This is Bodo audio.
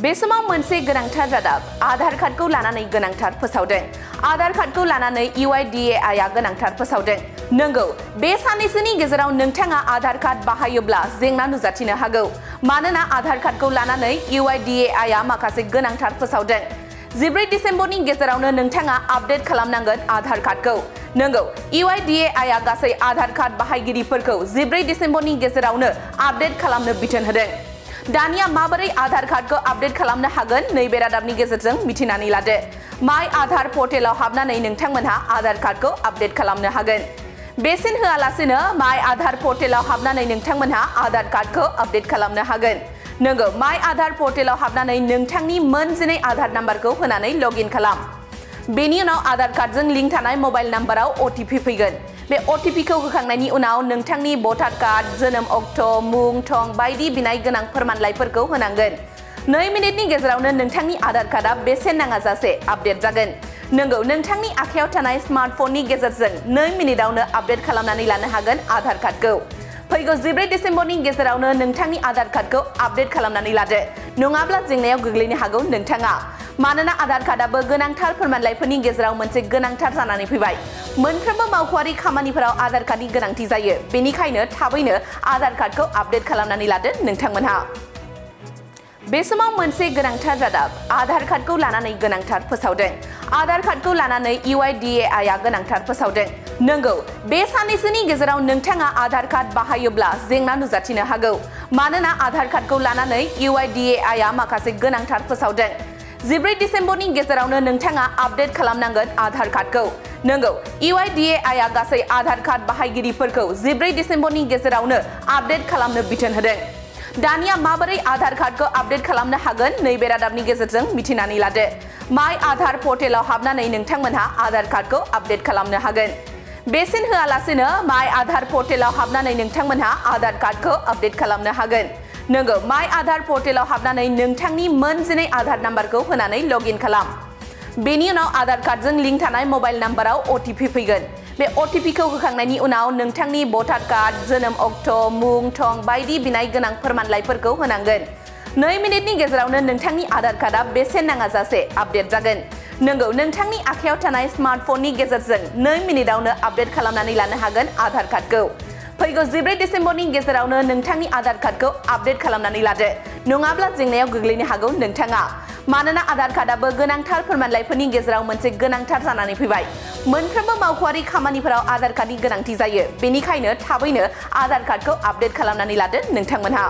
बे समाव मोनसे गोनांथार रादाब आधार कार्डखौ लानानै गोनांथार फोसावदों। आधार कार्डखौ लानानै UIDAI आ गोनांथार फोसावदों। नंगौ, बे साननैसोनि गेजेराव नोंथाङा आधार कार्ड बाहायोब्ला जेंना नुजाथिनो हागौ। मानोना आधार कार्डखौ लानानै UIDAI आ माखासे गोनांथार फोसावदों। 14 डिसेम्बरनि गेजेरावनो नोंथाङा आपडेट खालामनांगोन आधार कार्डखौ। नंगौ, UIDAI आ गासै आधार कार्ड बाहायगिरिफोरखौ 14 डिसेम्बरनि गेजेरावनो आपडेट खालामनो बिथोन होदों। दानिया माबोरै आधार कार्डखौ आपडेट खालामनो हागोन नैबे रादाबनि गेजेरजों मिथिनानै लादो। माय आधार पर्टेलाव हाबनानै नोंथांमोनहा आधार कार्डखौ आपडेट खालामनो हागोन। बेसेन होआलासेनो माय आधार पर्टेलाव हाबनानै नोंथांमोनहा आधार कार्डखौ आपडेट खालामनो हागोन। नंगौ, माय आधार पर्टेलाव हाबनानै नोंथांनि मोनजिनै आधार नाम्बारखौ होनानै लगइन खालाम। बेनि उनाव आधार कार्डजों लिंक थानाय मोबाइल नाम्बाराव OTP फैगोन। बे OTP खौ होखांनायनि उनाव नोंथांनि भटार कार्ड, जोनोम अक्ट, मुं, थं बायदि बिनाय गोनां फोरमानलाइफोरखौ होनांगोन। 2 मिनिटनि गेजेरावनो नोंथांनि आधार कार्डआ बेसेन नाङाजासे आपडेट जागोन। नंगौ, नोंथांनि आखायाव थानाय स्मार्टफननि गेजेरजों 2 मिनिटावनो आपडेट खालामनानै लानो हागोन आधार कार्डखौ। फैगौ 14 डिसेम्बरनि गेजेरावनो नोंथांनि आधार कार्डखौ आपडेट खालामनानै लादो। नङाब्ला जेंनायाव गोग्लैनो हागौ नोंथाङा। मानोना आधार कार्डआबो गोनांथार फोरमानलाइफोरनि गेजेराव मोनसे गोनांथार जानानै फैबाय। मोनफ्रोमबो मावख'आरि खामानिफोराव आधार कार्डनि गोनांथि जायो। बेनिखायनो थाबैनो आधार कार्डखौ आपडेट खालामनानै लादो नोंथांमोनहा। बे समाव मोनसे गोनांथार रादाब आधार कार्डखौ लानानै गोनांथार फोसावदों। आधार कार्डखौ लानानै UIDAI आ गोनांथार फोसावदों। नंगौ, बे साननैसोनि गेजेराव नोंथाङा आधार कार्ड बाहायोब्ला जेंना नुजाथिनो हागौ। मानोना आधार कार्डखौ लानानै UIDAI आ माखासे गोनांथार फोसावदों। 14 डिसेम्बरनि गेजेरावनो नोंथाङा आपडेट खालामनांगोन आधार कार्डखौ। नंगौ, UIDAI आ गासै आधार कार्ड बाहायगिरिफोरखौ 14 डिसेम्बरनि गेजेरावनो आपडेट खालामनो बिथोन होदों। दानिया माबोरै आधार कार्डखौ आपडेट खालामनो हागोन नैबे रादाबनि गेजेरजों मिथिनानै लादो। माय आधार पर्टेलाव हाबनानै नोंथांमोनहा आधार कार्डखौ आपडेट खालामनो हागोन। बेसेन होआलासेनो माय आधार पर्टेलाव हाबनानै नोंथांमोनहा आधार कार्डखौ आपडेट खालामनो हागोन। नंगौ, माय आधार पर्टेलाव हाबनानै नोंथांनि मोनजिनै आधार नाम्बारखौ होनानै लगइन खालाम। बेनि उनाव आधार कार्डजों लिंक थानाय मोबाइल नाम्बाराव OTP फैगोन। बे OTP खौ होखांनायनि उनाव नोंथांनि भटार कार्ड, जोनोम अक्ट, मुं, थं बायदि बिनाय गोनां फोरमानलाइफोरखौ होनांगोन। 2 मिनिटनि गेजेरावनो नोंथांनि आधार कार्डआ बेसेन नाङाजासे आपडेट जागोन। नंगौ, नोंथांनि आखायाव थानाय स्मार्टफननि गेजेरजों 2 मिनिटावनो आपडेट खालामनानै लानो हागोन आधार कार्डखौ। फैगौ 14 डिसेम्बरनि गेजेरावनो नोंथांनि आधार कार्डखौ आपडेट खालामनानै लादो। नङाब्ला जेंनायाव गोग्लैनो हागौ नोंथाङा। मानोना आधार कार्डआबो गोनांथार फोरमानलाइफोरनि गेजेराव मोनसे गोनांथार जानानै फैबाय। मोनफ्रोमबो मावख'आरि खामानिफोराव आधार कार्डनि गोनांथि जायो। बेनिखायनो थाबैनो आधार कार्डखौ आपडेट खालामनानै लादो नोंथांमोनहा।